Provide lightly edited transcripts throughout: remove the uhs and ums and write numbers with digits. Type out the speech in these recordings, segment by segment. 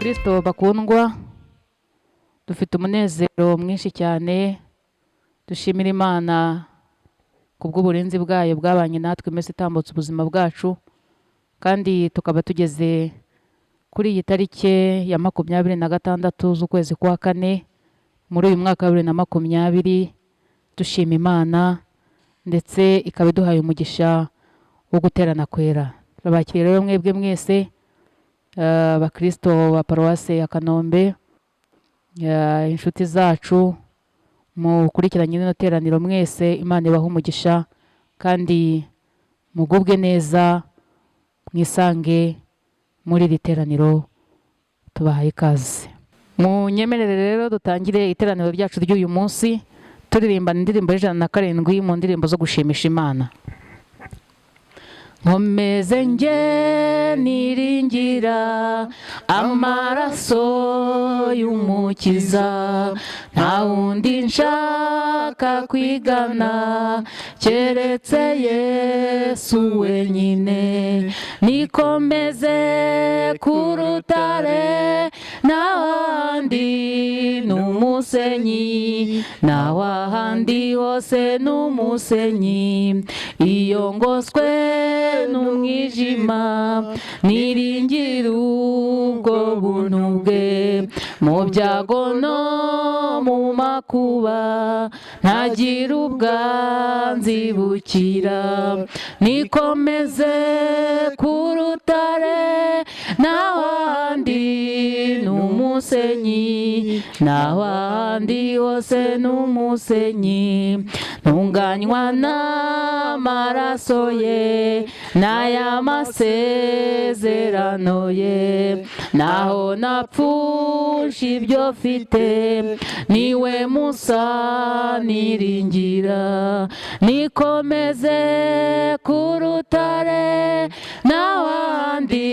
Bakristo bakundwa, dufite umunezero mwinshi cyane, dushimira Imana kubw'uburinzi bwayo bwabanye natwe iminsi itambutse ubuzima bwacu, kandi tukaba tugeze kuri iyi tariki ya 26 z'ukwezi kwa kane muri uyu mwaka wa 2020, dushima Imana ndetse ikaba iduhaye umugisha wo guterana kwera. Turabakiriye rero mwebwe mwese, abakristo ba paruwase ya Kanombe, inshuti zacu mukurikiranye rino teraniro mwese, Imana ibahe umugisha kandi mugubwe neza, mwisange muri iri teraniro, tubahaye ikaze. Munyemerere rero dutangire iteraniro ryacu ry'uyu munsi turirimbana indirimbo y'107 mu ndirimbo zo gushimisha Imana. Nkomeze nge niringira amaraso y'Umukiza, nta wundi nshaka kwigana keretse Yesu wenyine. Nikomeze ku rutare, n'ahandi n'umusenyi, naho ahandi hose n'umusenyi. Iyo ngoswe n'umwijima, niringira ubwo buntu bwe. Mu byago no mu makuba, ntagira ubwanzibukira. Nikomeze ku rutare, naho ahandi n'umusenyi, naho ahandi hose n'umusenyi. Ntunganywa n'amaraso ye n'aya masezerano ye, naho napfusha ibyo mfite, niwe musa niringira. Nikomeze ku rutare, naho ahandi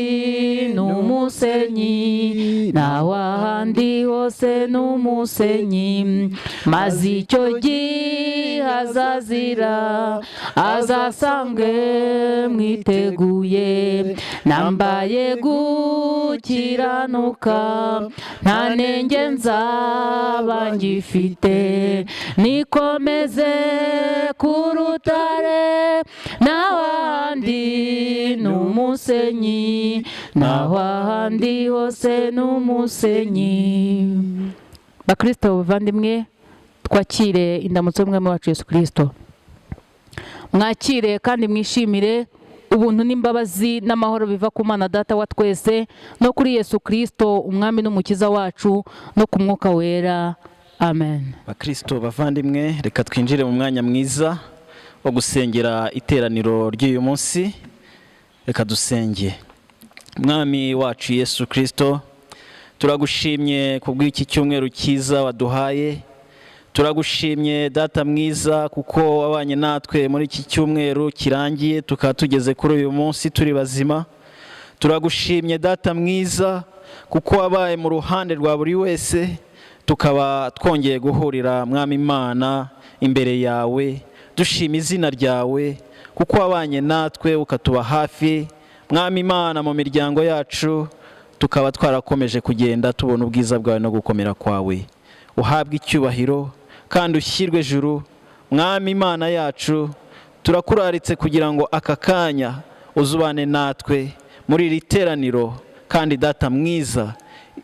n'umusenyi, naho ahandi hose n'umusenyi. Maze icyo gihe azazira, azasange mwiteguye, nambaye gukiranuka, nta nenge nzaba ngifite. Nikomeze ku rutare, naho ahandi n'umusenyi, naho ahandi hose n'umusenyi. Bakristo bavandimwe, twakire indamutso y'Umwami wacu Yesu Kristo. Mwakire kandi mwishimire ubuntu n'imbabazi n'amahoro biva ku Mana Data wa twese, no kuri Yesu Kristo Umwami n'Umukiza wacu, no ku Mwuka Wera. Amen. Bakristo bavandimwe, reka twinjire mu mwanya mwiza wo gusengera iteraniro ry'uyu munsi. Reka dusenge. Mwami wacu Yesu Kristo, turagushimye ku bw'iki cyumweru cyiza waduhaye. Turagushimye Data mwiza, kuko wabanye natwe muri iki cyumweru kirangiye, tukaba tugeze kuri uyu munsi turi bazima. Turagushimye Data mwiza, kuko wabaye mu ruhande rwa buri wese, tukaba twongeye guhurira, Mwami Imana, imbere yawe, dushima izina ryawe kuko wabanye natwe ukatuba hafi, Mwami Imana, mu miryango yacu, tukaba twarakomeje kugenda tubona ubwiza bwawe no gukomera kwawe. Uhabwe icyubahiro kandi ushyirwe ejuru, Mwami Imana yacu. Turakuraritse kugira ngo aka kanya uzubane natwe muri iri teraniro, kandi Data mwiza,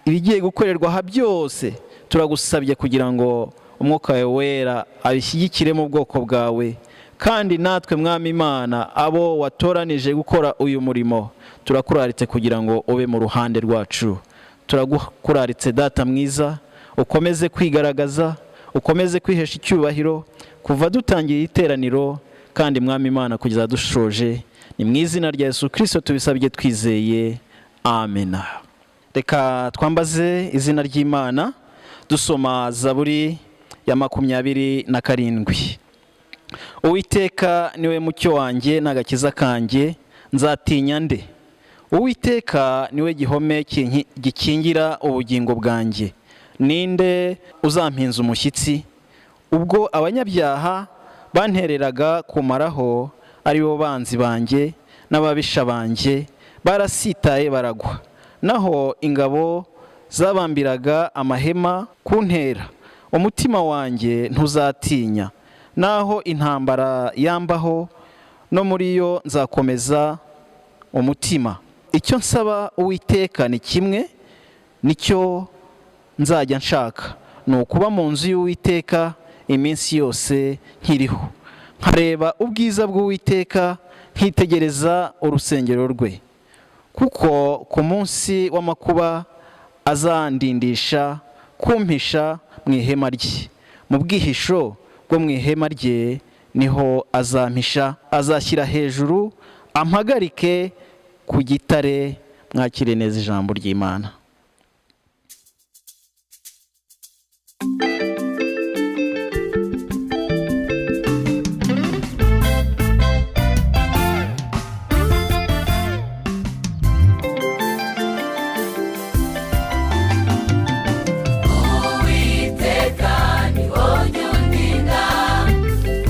ibigiye gukorerwa aha byose turagusabye kugira ngo Umwuka wawe Wera abishyigikire mu bwoko bwawe. Kandi natwe, Mwami Imana, abo watoranije gukora uyu murimo, turakuraritse kugira ngo ube mu ruhande rwacu. Turagukuraritse Data mwiza, ukomeze kwigaragaza, ukomeze kwihesha icyubahiro kuva dutangiye iteraniro, kandi Mwami Imana, kugeza dushoje. Ni mu izina rya Yesu Kirisito tubisabye twizeye, amena. Reka twambaze izina ry'Imana dusoma Zaburi ya 27. Uwiteka niwe mucyo wanjye n'agakiza kanjye, nzatinya nde? Uwiteka niwe gihome gikingira ubugingo bwanjye, ninde uzampinza umushyitsi? Ubwo abanyabyaha bantereraga kumaraho, ari bo banzi banjye n'ababisha banjye, barasitaye baragwa. Naho ingabo Zabambiraga amahema kuntera, umutima wanjye ntuzatinya. Naho intambara yambaho, no muri yo nzakomeza umutima. Icyo nsaba Uwiteka ni kimwe, nicyo nzajya nshaka, ni ukuba mu nzu y'Uwiteka iminsi yose nkiriho, nkareba ubwiza bw'Uwiteka, nkitegereza urusengero rwe. Kuko ku munsi w'amakuba azandindisha kumpisha mu ihema rye, mu bwihisho bwo mu ihema rye niho azampisha, azashyira hejuru ampagarike ku gitare. Mwakire neza ijambo ry'Imana. Uwiteka ni wowe undinda,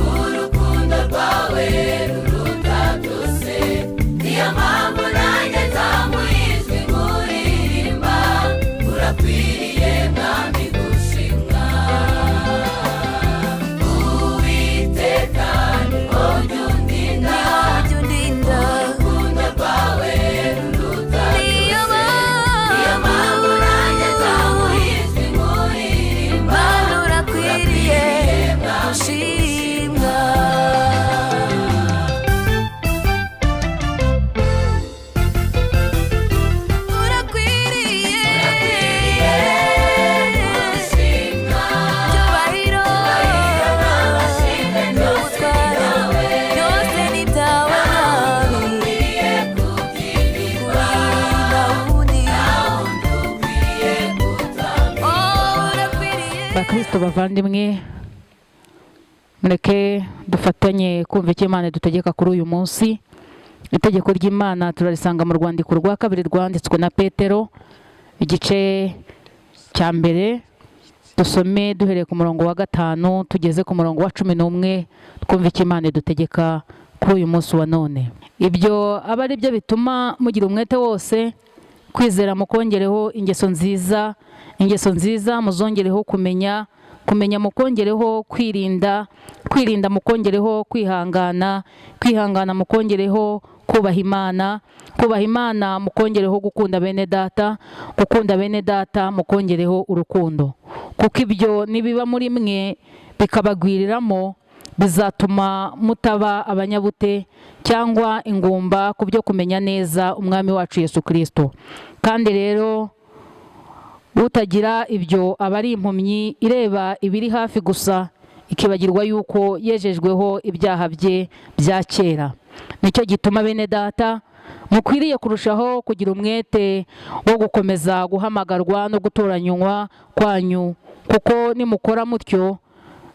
urukundo rwawe ruruta byose, niyo mpamvu nanjye nzamuye ijwi nkuririmba, urakwiriye Mwami gushimwa. Uwiteka ni wowe undinda, urukundo rwawe ruruta byose, niyo mpamvu nanjye nzamuye ijwi nkuririmba, urakwiriye gushimwa. Urakwiriye gushimwa. Cyubahiro N'amashimwe byose n'ubutware byose ni ibyawe Mwami. Ukwiye kubyinirwa, Nta wundi. Ukwiye gutambirwa. Oh, urakwiriye. Bakristo bavandimwe, mureke dufatanye kumva icyo Imana idutegeka kuri uyu munsi. Itegeko ry'Imana turarisanga mu rwandiko rwa kabiri rwanditswe na Petero, igice cya mbere, dusome duhereye ku murongo wa 5 tugeze ku murongo wa 11, twumve icyo Imana idutegeka kuri uyu munsi wa none. Ibyo aba ari byo bituma mugira umwete wose, kwizera mukongereho ingeso nziza, ingeso nziza muzongereho kumenya, kumenya mukongereho kwirinda, kwirinda mukongereho kwihangana, kwihangana mukongereho kubaha Imana, kubaha Imana mukongereho gukunda bene data, gukunda bene data mukongereho urukundo. Kuko ibyo nibiba muri mwe bikabagwiriramo, bizatuma mutaba abanyabute cyangwa ingumba ku byo kumenya neza Umwami wacu Yesu Kristo. Kandi rero utagira ibyo aba ari impumyi ireba ibiri hafi gusa, ikibagirwa yuko yejejweho ibyaha bye bya kera. Nicyo gituma bene data mukwiriye kurushaho kugira umwete wo gukomeza guhamagarwa no gutoranywa kwanyu, kuko nimukora mutyo,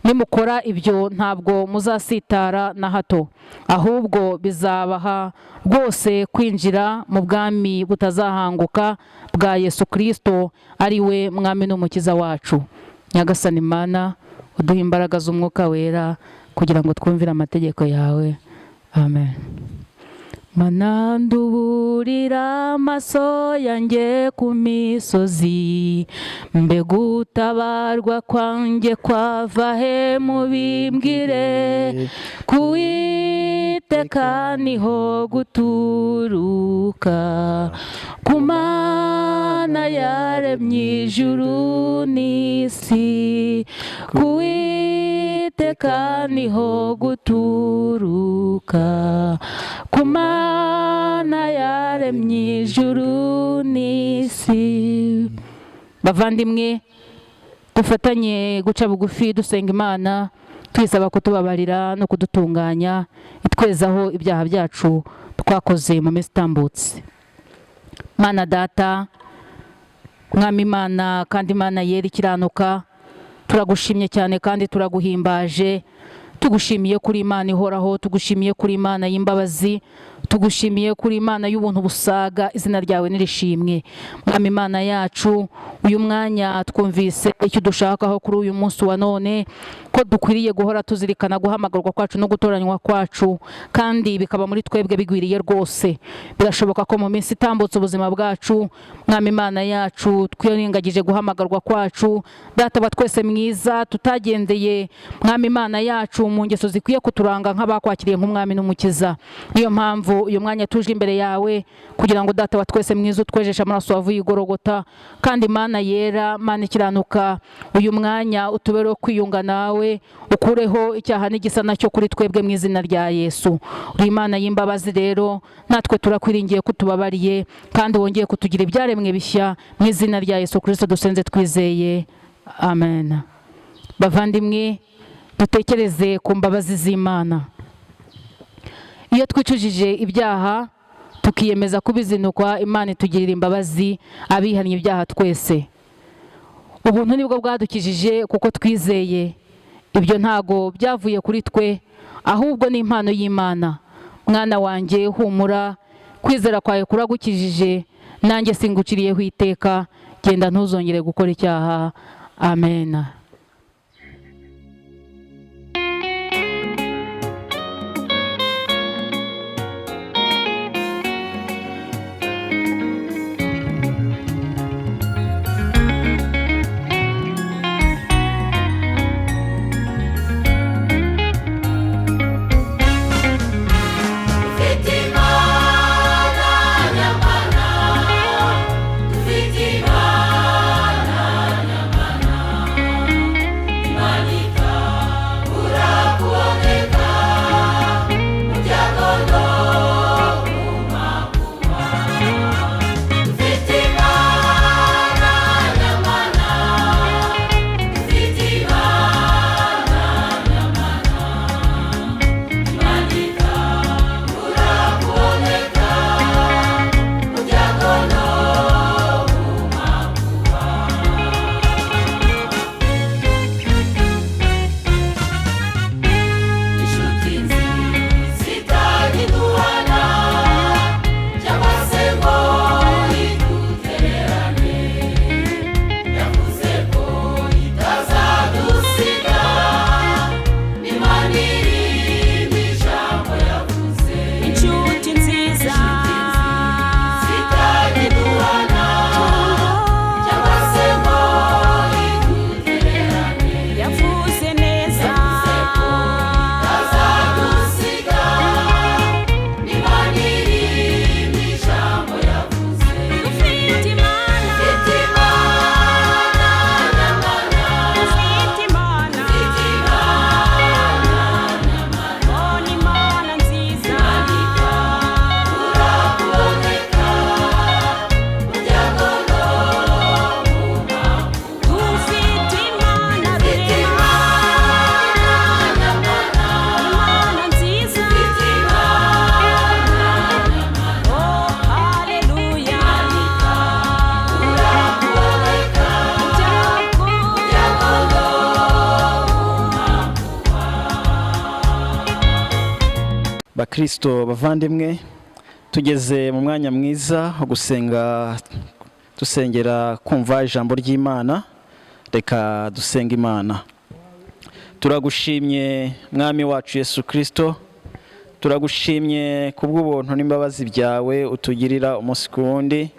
nimukora ibyo ntabwo muzasitara na hato, ahubwo bizabaha rwose kwinjira mu bwami butazahanguka bwa Yesu Kristo, ari we Mwami n'Umukiza wacu. Nyagasani Mana, uduhe imbaraga z'Umwuka Wera kugira ngo twumvire amategeko yawe. Amen. Mana, nduburira amaso yanjye ku misozi, mbega utabarwa kwanjye kwava he mubimbwire? Ku Uwiteka niho guturuka, ku Mana yaremye ijuru n'isi, ku Uwiteka niho guturuka, ku Mana yaremye ijuru n'isi. Bavandimwe, dufatanye guca bugufi dusenga Imana, tuyisaba kutubabarira no kudutunganya, itwezaho ibyaha byacu twakoze mu minsi itambutse. Mana Data, Mwami Imana kandi Imana yera ikiranuka, turagushimye cyane kandi turaguhimbaje, tugushimiye kuri Imana ihoraho, tugushimiye kuri Imana y'imbabazi, Tugushimiye kuri Imana y'ubuntu busaga, izina ryawe nirishimwe. Mwami Imana yacu, uyu mwanya twumvise icyo dushakaho kuri uyu munsi wa none, ko dukwiriye guhora tuzirikana guhamagarwa kwacu no gutoranywa kwacu, kandi bikaba muri twebwe bigwiriye rwose. Birashoboka ko mu minsi itambutse ubuzima bwacu, Mwami Imana yacu, twirengagije guhamagarwa kwacu. Data wa twese mwiza, tutagendeye, Mwami Imana yacu, mu ngeso zikwiye kuturanga nk'abakwakiriye nk'umwami n'umukiza. Niyo mpamvu uyu mwanya tuje imbere yawe kugira ngo Data wa twese mwiza utwejeshe amaraso wavuye igorogota, kandi Mana yera, Mana ikiranuka, uyu mwanya utubereho kwiyunga nawe, ukureho icyaha n'igisa nacyo kuri twebwe mu izina rya Yesu. Uri Imana y'imbabazi rero, natwe turakwiringiye ko utubabariye kandi wongeye kutugira ibyaremwe bishya mu izina rya Yesu Kristo dusenze twizeye, amen. Bavandimwe, dutekereze ku mbabazi z'Imana. Iyo twicujije ibyaha tukiyemeza kubizinukwa, Imana itugirira imbabazi abihannye ibyaha twese. Ubuntu nibwo bwadukijije kuko twizeye. Ibyo ntago byavuye kuri twe, ahubwo ni impano y'Imana. Mwana wanjye humura, kwizera kwawe kuragukijije, nanjye singuciriyeho iteka, genda ntuzongere gukora icyaha. Amen. Dufite Imana nyamana, dufite Imana nyamana, Imana itabura kuboneka mu byago no mu makuba. Dufite Imana nyamana, dufite Imana nyamana, Imana itabura kuboneka mu byago no mu makuba. Inshuti nziza itagiduhana cyangwa se ngo idutererane, yavuze ko itazadusiga, n'Imana irindi jambo yavuze. Inshuti nziza Zitagiduhana cyangwa se ngo idutererane, yavuze neza, itazadusiga, n'Imana irindi jambo yavuze. Dufite Imana, Dufite Imana nyamana, dufite Imana, dufite Imana nyamana, oh ni Imana nziza, itabura kuboneka mu byago no mu makuba. Dufite Imana Dufite rurema, Imana nyamana, Imana nziza, dufite Imana nyamana, oh haleluya, itabura kuboneka byago mu byago no mu makuba. Bakristo bavandimwe, tugeze mu mwanya mwiza wo gusenga, dusengera kumva ijambo ry'Imana. Reka dusenga Imana. Turagushimye Mwami wacu Yesu Kristo, turagushimye kubw'ubuntu n'imbabazi byawe utugirira umunsi ku wundi.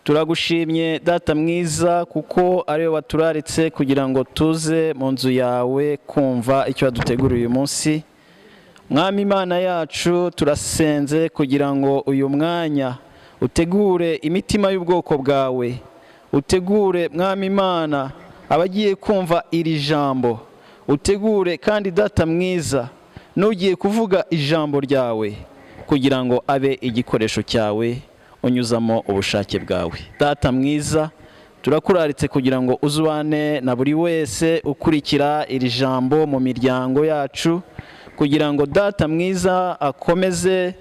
Turagushimye Data mwiza, kuko ariwe waturaritse kugira ngo tuze mu nzu yawe kumva icyo waduteguriye uyu munsi. Mwami Imana yacu, turasenze kugira ngo uyu mwanya utegure imitima y'ubwoko bwawe, utegure Mwami Imana abagiye kumva iri jambo, utegure kandi Data mwiza n'ugiye kuvuga ijambo ryawe kugira ngo abe igikoresho cyawe unyuzamo ubushake bwawe. Data mwiza, turakuraritse kugira ngo uzubane na buri wese ukurikira iri jambo mu miryango yacu, kugira ngo Data mwiza akomeze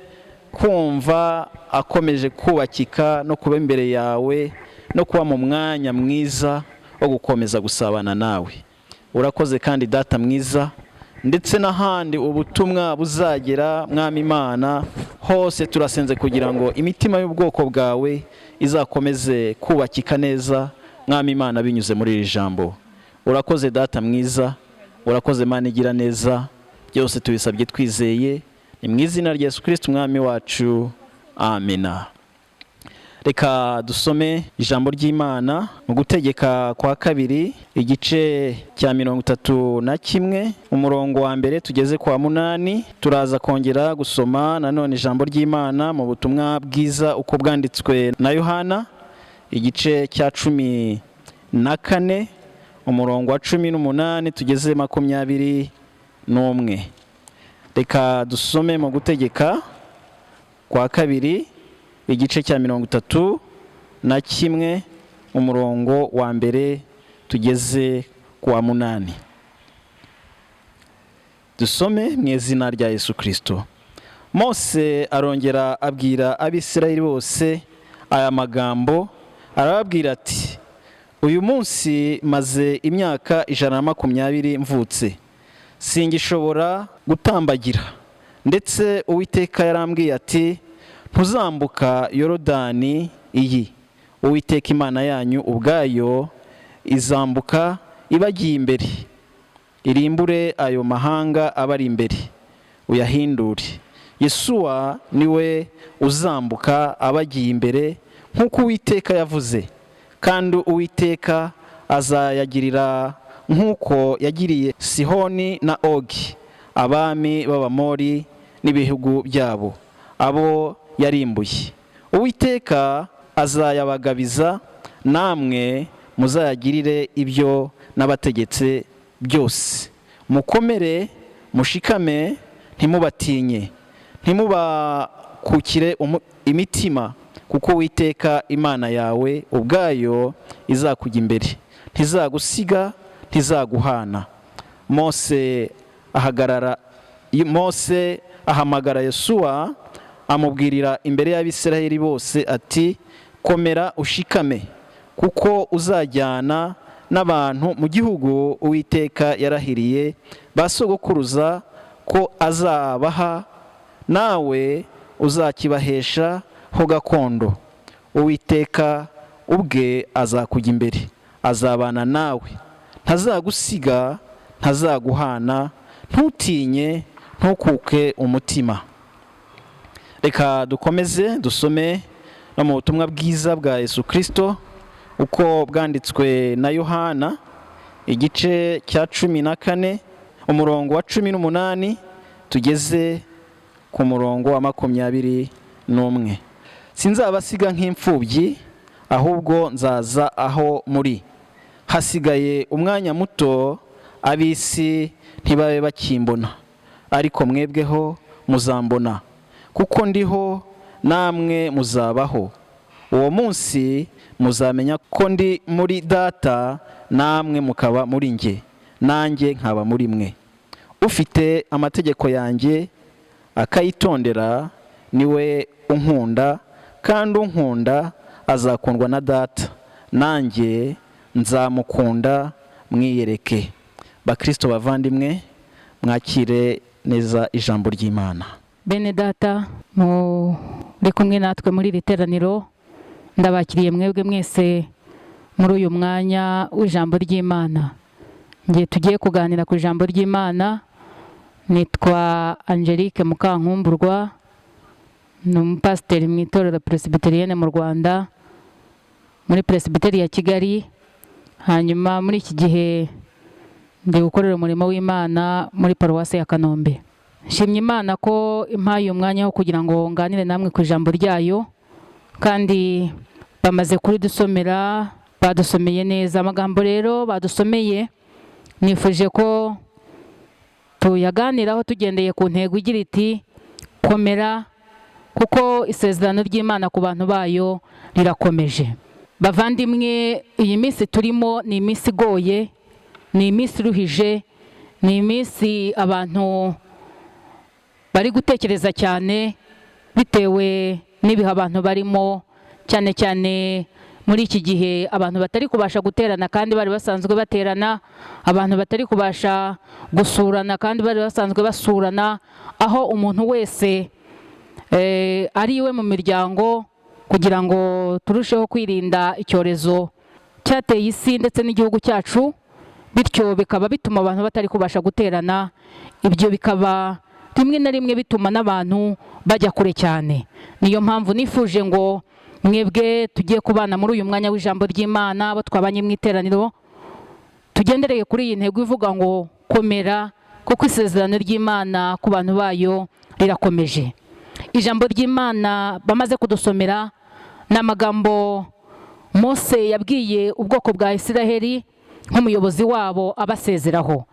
kumva akomeje kubakika no kuba imbere yawe no kuba mu mwanya mwiza wo gukomeza gusabana nawe. Urakoze kandi Data mwiza, ndetse n'ahandi ubutumwa buzagera, Mwami Imana, Hose turasenze kugira ngo imitima y'ubwoko bwawe izakomeze kubakika neza, Mwami Imana, binyuze muri iri jambo. Urakoze Data mwiza, urakoze Mana igira neza. Byose tubisabye twizeye, ni mu izina rya Yesu Kristo Umwami wacu, amena. Reka dusome ijambo ry'Imana mu Gutegeka kwa Kabiri, igice cya 31, umurongo wa 1 tugeze kwa 8. Turaza kongera gusoma nanone ijambo ry'Imana mu Butumwa Bwiza uko bwanditswe na Yohana, igice cya 14, umurongo wa 18 tugeze 21. Reka dusome mu Gutegeka kwa Kabiri, igice cya 31, umurongo wa 1 tugeze ku wa 8. Dusome mu izina rya Yesu Kirisito. Mose arongera abwira Abisirayeli bose aya magambo, arababwira ati: "Uyu munsi maze imyaka 120 mvutse, singishobora gutambagira. Ndetse Uwiteka yarambwiye ati: 'Ntuzambuka Yorodani iyi.' Uwiteka Imana yanyu ubwayo izambuka ibagiye imbere, irimbure ayo mahanga abari imbere, uyahindure. Yesuwa niwe uzambuka abagiye imbere, nk'uko Uwiteka yavuze. Kandi Uwiteka azayagirira nk'uko yagiriye Sihoni na Ogi, abami b'Abamori, n'ibihugu byabo, abo yarimbuye. Uwiteka azayabagabiza, namwe muzayagirire ibyo n'abategetse byose. Mukomere, mushikame, ntimubatinye, ntimubakukire imitima, kuko Uwiteka Imana yawe ubwayo izakujya imbere, ntizagusiga, ntizaguhana." Mose ahagarara, Mose ahamagara Yosuwa, amubwirira imbere y'Abisirayeli bose ati: "Komera, ushikame, kuko uzajyana n'abantu mu gihugu Uwiteka yarahiriye ba sogokuruza ko azabaha, nawe uzakibahesha ho gakondo. Uwiteka ubwe azakujya imbere, azabana nawe, ntazagusiga, ntazaguhana. Ntutinye, ntukuke umutima." Reka dukomeze dusome no mu Butumwa Bwiza bwa Yesu Kirisito uko bwanditswe na Yohana, igice cya 14, umurongo wa 18 tugeze ku murongo wa 21. "Sinzabasiga nk'imfubyi, ahubwo nzaza aho muri. Hasigaye umwanya muto, ab'isi ntibabe bakimbona, ariko mwebweho muzambona. Kuko ndiho, namwe muzabaho. Uwo munsi muzamenya ko ndi muri Data, namwe mukaba muri njye, nanjye nkaba muri mwe. Ufite amategeko yanjye akayitondera, niwe unkunda, kandi unkunda azakundwa na Data, nanjye nzamukunda mwiyereke." Bakristo bavandimwe, mwakire neza ijambo ry'Imana. Bene Data muri kumwe natwe muri iri teraniro, ndabakiriye mwebwe mwese muri uyu mwanya w'ijambo ry'Imana. Ngiye tugiye kuganira ku ijambo ry'Imana. Nitwa Angelique Mukankumburwa, ni umupasiteri mu itorero Presbyterienne mu Rwanda, muri Presbyteri ya Kigali. Hanyuma muri iki gihe ndi gukorera umurimo w'Imana muri Paruwasi ya Kanombe. Nshimye Imana ko impaye umwanya wo kugira ngo nganire namwe ku ijambo ryayo, kandi bamaze kuridusomera, badusomeye neza. Amagambo rero badusomeye, nifuje ko tuyaganiraho tugendeye ku ntego igira iti: "Komera, kuko isezerano ry'Imana ku bantu bayo rirakomeje." Bavandimwe, iyi minsi turimo ni iminsi igoye, ni iminsi iruhije, ni iminsi abantu bari gutekereza cyane bitewe n'ibihe abantu barimo, cyane cyane muri iki gihe abantu batari kubasha guterana kandi bari basanzwe baterana, abantu batari kubasha gusurana kandi bari basanzwe basurana, aho umuntu wese ari iwe mu miryango kugira ngo turusheho kwirinda icyorezo cyateye isi ndetse n'igihugu cyacu, bityo bikaba bituma abantu batari kubasha guterana. Ibyo bikaba rimwe na rimwe bituma n'abantu bajya kure cyane. Niyo mpamvu nifuje ngo mwebwe tugiye kubana muri uyu mwanya w'ijambo ry'Imana, abo twabanye mu iteraniro, tugendereye kuri iyi ntego ivuga ngo komera, kuko isezerano ry'Imana ku bantu bayo rirakomeje. Ijambo ry'Imana bamaze kudusomera ni amagambo Mose yabwiye ubwoko bwa Isiraheli nk'umuyobozi wabo abasezeraho.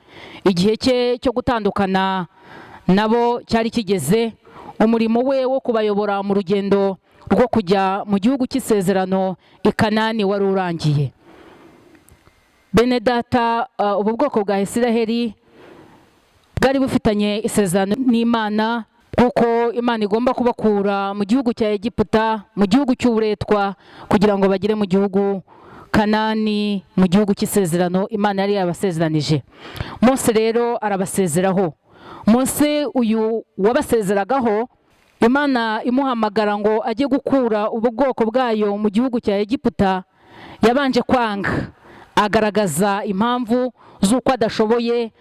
Igihe cye cyo gutandukana nabo cyari kigeze, umurimo we wo kubayobora mu rugendo rwo kujya mu gihugu cy'isezerano i Kanani wari urangiye. Bene data, ubu bwoko bwa Isiraheli bwari bufitanye isezerano n'Imana kuko Imana igomba kubakura mu gihugu cya Egiputa, mu gihugu cy'uburetwa, kugira ngo bagere mu gihugu Kanani, mu gihugu cy'isezerano Imana yari yabasezeranije. Mose rero arabasezeraho. Mose uyu wabasezeragaho, Imana imuhamagara ngo ajye gukura ubu bwoko bwayo mu gihugu cya Egiputa, yabanje kwanga, agaragaza impamvu z'uko adashoboye,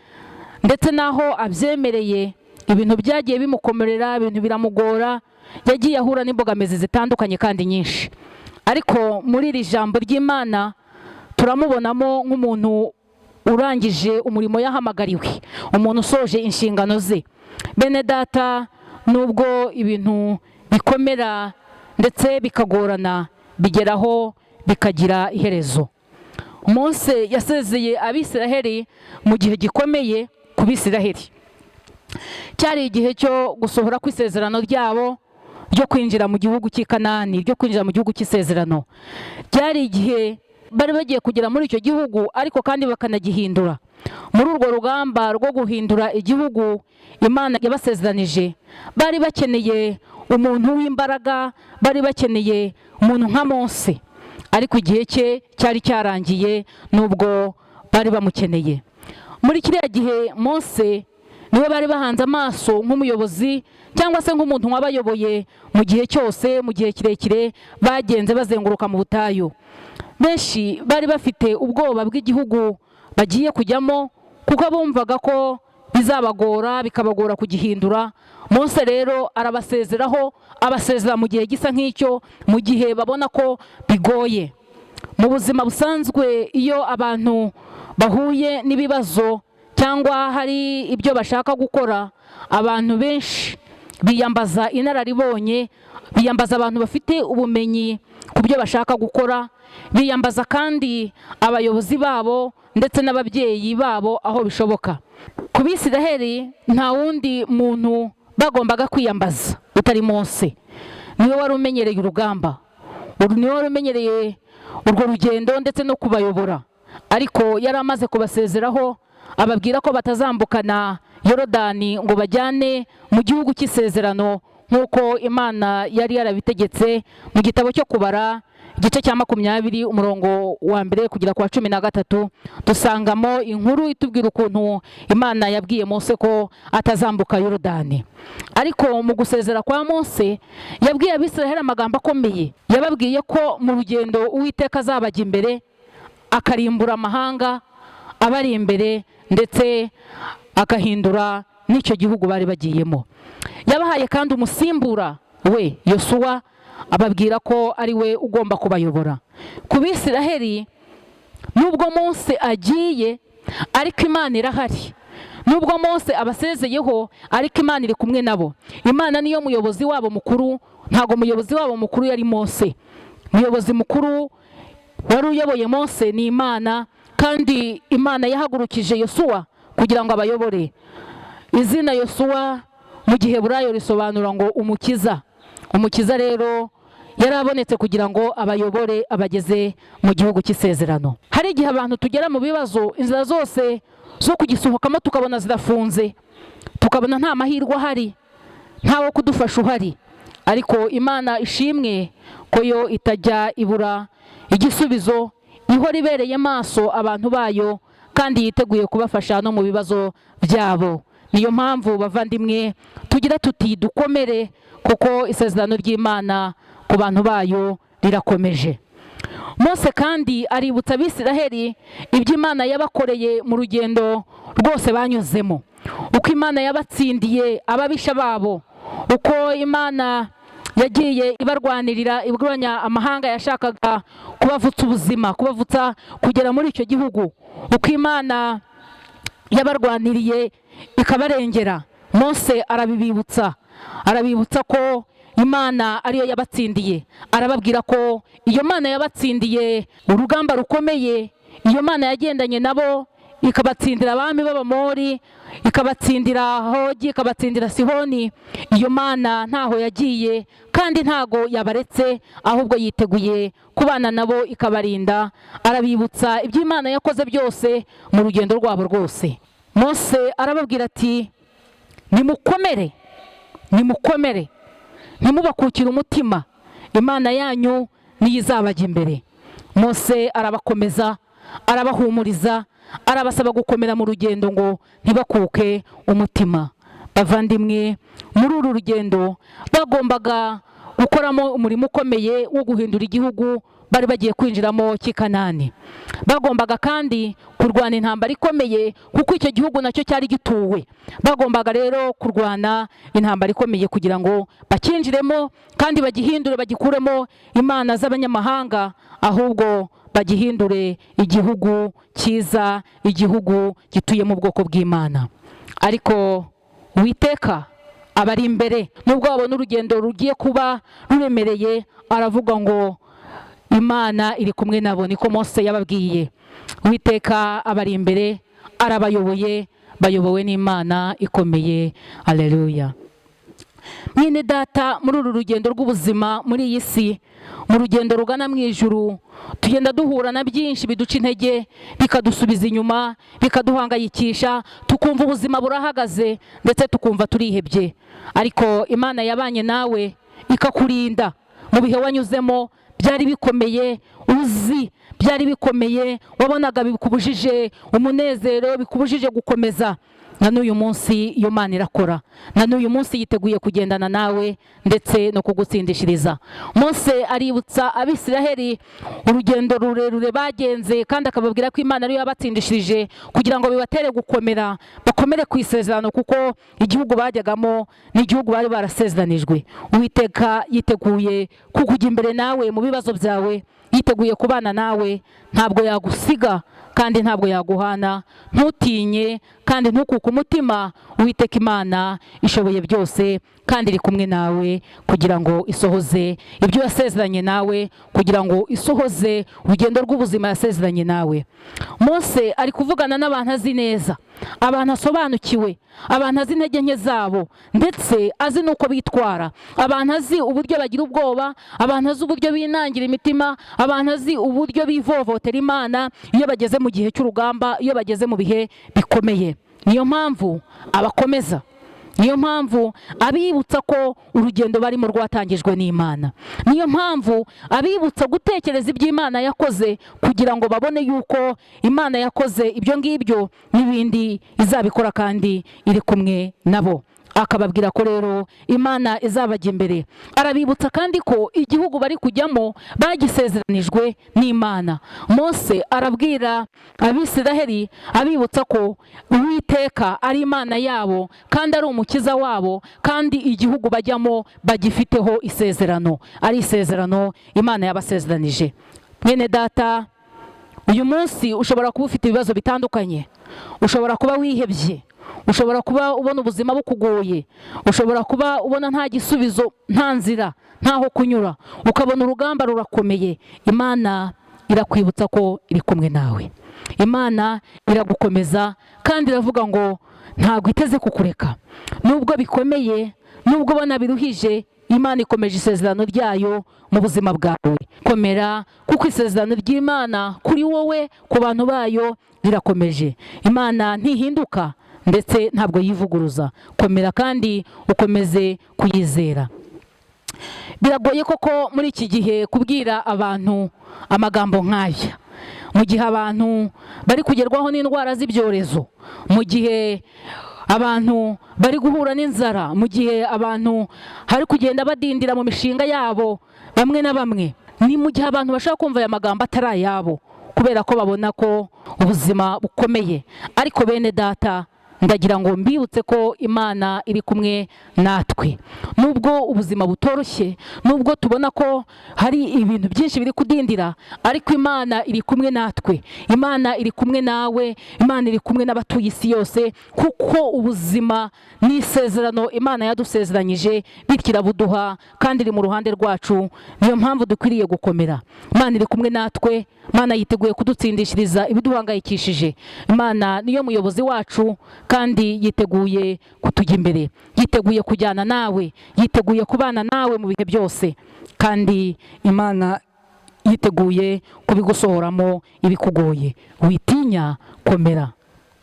ndetse n'aho abyemereye ibintu byagiye bimukomerera, ibintu biramugora, yagiye ahura n'imbogamizi zitandukanye kandi nyinshi. Ariko muri iri jambo ry'Imana turamubonamo nk'umuntu urangije umurimo yahamagariwe, umuntu usoje inshingano ze. Bene data, nubwo ibintu bikomera ndetse bikagorana, bigeraho bikagira iherezo. Mose yasezeye Abisiraheli mu gihe gikomeye ku Bisiraheli. Cyari igihe cyo gusohora kw'isezerano ryabo ryo kwinjira mu gihugu cy'i Kanani, ryo kwinjira mu gihugu cy'isezerano. Byari igihe bari bagiye kugera muri icyo gihugu, ariko kandi bakanagihindura. Muri urwo rugamba rwo guhindura igihugu Imana yabasezeranije, bari bakeneye umuntu w'imbaraga, bari bakeneye umuntu nka Mose, ariko igihe cye cyari cyarangiye nubwo bari bamukeneye. Muri kiriya gihe Mose niwe bari bahanze amaso nk'umuyobozi cyangwa se nk'umuntu wabayoboye mu gihe cyose, mu gihe kirekire bagenze bazenguruka mu butayu. Benshi bari bafite ubwoba bw'igihugu bagiye kujyamo, kuko bumvaga ko bizabagora, bikabagora kugihindura. Mose rero arabasezeraho, abasezera mu gihe gisa nk'icyo, mu gihe babona ko bigoye. Mu buzima busanzwe, iyo abantu bahuye n'ibibazo cyangwa hari ibyo bashaka gukora, abantu benshi biyambaza inararibonye, biyambaza abantu bafite ubumenyi ku byo bashaka gukora, biyambaza kandi abayobozi babo ndetse n'ababyeyi babo aho bishoboka. Ku Bisiraheli nta wundi muntu bagombaga kwiyambaza utari Mose. Niwe wari umenyereye urugamba, niwe wari umenyereye urwo rugendo ndetse no kubayobora. Ariko yari amaze kubasezeraho, ababwira ko batazambukana Yorodani ngo bajyane mu gihugu cy'isezerano nk'uko Imana yari yarabitegetse mu gitabo cyo Kubara, igice cya 20, umurongo wa 1 kugera ku wa 13. Dusangamo inkuru itubwira ukuntu Imana yabwiye Mose ko atazambuka Yorodani. Ariko mu gusezera kwa Mose yabwiye Abisiraheli amagambo akomeye. Yababwiye ko mu rugendo Uwiteka azabajya imbere, akarimbura amahanga abari imbere, ndetse agahindura n'icyo gihugu bari bagiyemo. Yabahaye kandi umusimbura we Yosuwa, ababwira ko ari we ugomba kubayobora. Ku Bisiraheli, nubwo Mose agiye, ariko Imana irahari. Nubwo Mose abasezeyeho, ariko Imana iri kumwe nabo. Imana niyo muyobozi wabo mukuru. Ntabwo umuyobozi wabo mukuru yari Mose. Umuyobozi mukuru wari uyoboye Mose ni Imana, kandi Imana yahagurukije Yosuwa kugira ngo abayobore. Izina Yosuwa mu Giheburayo risobanura ngo umukiza. Umukiza rero yarabonetse kugira ngo abayobore, abageze mu gihugu cy'isezerano. Hari igihe abantu tugera mu bibazo, inzira zose zo kugisohokamo tukabona zirafunze, tukabona nta mahirwe ahari, ntawo kudufasha uhari. Ariko Imana ishimwe ko yo itajya ibura igisubizo, ihora ibereye maso abantu bayo kandi yiteguye kubafasha no mu bibazo byabo. Niyo mpamvu, bavandimwe, tugira tuti dukomere, kuko isezerano ry'Imana ku bantu bayo rirakomeje. Mose kandi aributsa Abisiraheli ibyo Imana yabakoreye mu rugendo rwose banyuzemo, uko Imana yabatsindiye ababisha babo, uko Imana yagiye ibarwanirira, irwanya amahanga yashakaga kubavutsa ubuzima, kubavutsa kugera muri icyo gihugu, uko Imana yabarwaniriye ikabarengera. Mose arabibibutsa, arabibutsa ko Imana ariyo yabatsindiye. Arababwira ko iyo Mana yabatsindiye urugamba rukomeye, iyo Mana yagendanye nabo ikabatsindira abami b'Abamori, ikabatsindira Hogi, ikabatsindira Sihoni. Iyo Mana ntaho yagiye kandi ntago yabaretse, ahubwo yiteguye kubana nabo ikabarinda. Arabibutsa ibyo Imana yakoze byose mu rugendo rwabo rwose. Mose arababwira ati: "Nimukomere, nimukomere, ntimubakukire umutima, Imana yanyu niyo izabajya imbere." Mose arabakomeza, arabahumuriza, arabasaba gukomera mu rugendo ngo ntibakuke umutima. Bavandimwe, muri uru rugendo bagombaga gukoramo umurimo ukomeye wo guhindura igihugu bari bagiye kwinjiramo cy'i Kanani. Bagombaga kandi kurwana intambara ikomeye, kuko icyo gihugu nacyo cyari gituwe. Bagombaga rero kurwana intambara ikomeye kugira ngo bakinjiremo kandi bagihindure, bagikuremo imana z'abanyamahanga, ahubwo bagihindure igihugu cyiza, igihugu gituyemo ubwoko bw'Imana. Ariko Uwiteka abari imbere. Nubwo babona urugendo rugiye kuba ruremereye, aravuga ngo Imana iri kumwe nabo. Niko Mose yababwiye. Uwiteka abari imbere, arabayoboye, bayobowe n'Imana ikomeye. Aleluya! Mwene data, muri uru rugendo rw'ubuzima muri iyi si, mu rugendo rugana mu ijuru, tugenda duhura na byinshi biduca intege, bikadusubiza inyuma, bikaduhangayikisha, tukumva ubuzima burahagaze, ndetse tukumva turihebye. Ariko Imana yabanye nawe ikakurinda mu bihe wanyuzemo byari bikomeye, uzi byari bikomeye, wabonaga bikubujije umunezero, bikubujije gukomeza. Na n'uyu munsi iyo Mana irakora, na n'uyu munsi yiteguye kugendana nawe ndetse no kugutsindishiriza. Mose aributsa Abisiraheli urugendo rurerure bagenze, kandi akababwira ko Imana ariyo yabatsindishirije, kugira ngo bibatere gukomera, bakomere ku isezerano, kuko igihugu bajyagamo ni igihugu bari barasezeranijwe. Uwiteka yiteguye kukujya imbere nawe mu bibazo byawe, yiteguye kubana nawe, ntabwo yagusiga kandi ntabwo yaguhana. Ntutinye kandi ntukuke umutima. Uwiteka Imana ishoboye byose kandi iri kumwe nawe kugira ngo isohoze ibyo yasezeranye nawe, kugira ngo isohoze urugendo rw'ubuzima yasezeranye nawe. Mose ari kuvugana n'abantu azi neza, abantu asobanukiwe, abantu azi intege nke zabo, ndetse azi n'uko bitwara, abantu azi uburyo bagira ubwoba, abantu azi uburyo binangira imitima, abantu azi uburyo bivovotera Imana iyo bageze mu gihe cy'urugamba, iyo bageze mu bihe bikomeye. Niyo mpamvu abakomeza, niyo mpamvu abibutsa ko urugendo barimo rwatangijwe n'Imana, niyo mpamvu abibutsa gutekereza ibyo Imana yakoze, kugira ngo babone yuko Imana yakoze ibyo ngibyo n'ibindi izabikora kandi iri kumwe nabo. Akababwira ko rero Imana izabajya imbere. Arabibutsa kandi ko igihugu bari kujyamo bagisezeranijwe n'Imana. Mose arabwira Abisiraheli, abibutsa ko Uwiteka ari Imana yabo kandi ari umukiza wabo, kandi igihugu bajyamo bagifiteho isezerano, ari isezerano Imana yabasezeranije. Mwene data, uyu munsi ushobora kuba ufite ibibazo bitandukanye, ushobora kuba wihebye, ushobora kuba ubona ubuzima bukugoye, ushobora kuba ubona nta gisubizo, nta nzira, ntaho kunyura, ukabona urugamba rurakomeye. Imana irakwibutsa ko iri kumwe nawe. Imana iragukomeza kandi iravuga ngo ntabwo iteze kukureka. Nubwo bikomeye, nubwo ubona biruhije, Imana ikomeje isezerano ryayo mu buzima bwawe. Komera, kuko isezerano ry'Imana kuri wowe, ku bantu bayo, rirakomeje. Imana ntihinduka ndetse ntabwo yivuguruza. Komera kandi ukomeze kuyizera. Biragoye koko muri iki gihe kubwira abantu amagambo nk'aya, mu gihe abantu bari kugerwaho n'indwara z'ibyorezo, mu gihe Abantu bari guhura n'inzara, mu gihe abantu hari kugenda badindira mu mishinga yabo bamwe na bamwe, ni mu gihe abantu bashobora kumva aya magambo atari ayabo kubera ko babona ko ubuzima bukomeye. Ariko bene data, ndagira ngo mbibutse ko Imana iri kumwe natwe. Nubwo ubuzima butoroshye, nubwo tubona ko hari ibintu byinshi biri kudindira, ariko Imana iri kumwe natwe, Imana iri kumwe nawe, Imana iri kumwe n'abatuye isi yose, kuko ubuzima ni isezerano Imana yadusezeranyije, bityo irabuduha kandi iri mu ruhande rwacu. Niyo mpamvu dukwiriye gukomera. Imana iri kumwe natwe, Imana yiteguye kudutsindishiriza ibiduhangayikishije. Imana niyo muyobozi wacu kandi yiteguye kutujya imbere, yiteguye kujyana nawe, yiteguye kubana nawe mu bihe byose, kandi Imana yiteguye kubigusohoramo ibikugoye. Witinya, komera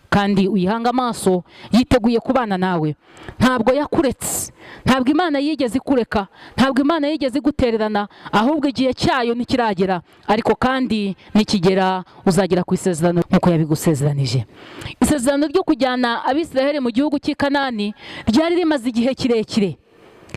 kandi uyihange amaso, yiteguye kubana nawe. Ntabwo yakuretse, ntabwo Imana yigeze ikureka, ntabwo Imana yigeze igutererana, ahubwo igihe cyayo ntikiragera, ariko kandi nikigera uzagera ku isezerano nk'uko yabigusezeranije. Isezerano ryo kujyana Abisiraheli mu gihugu cy'i Kanani ryari rimaze igihe kirekire,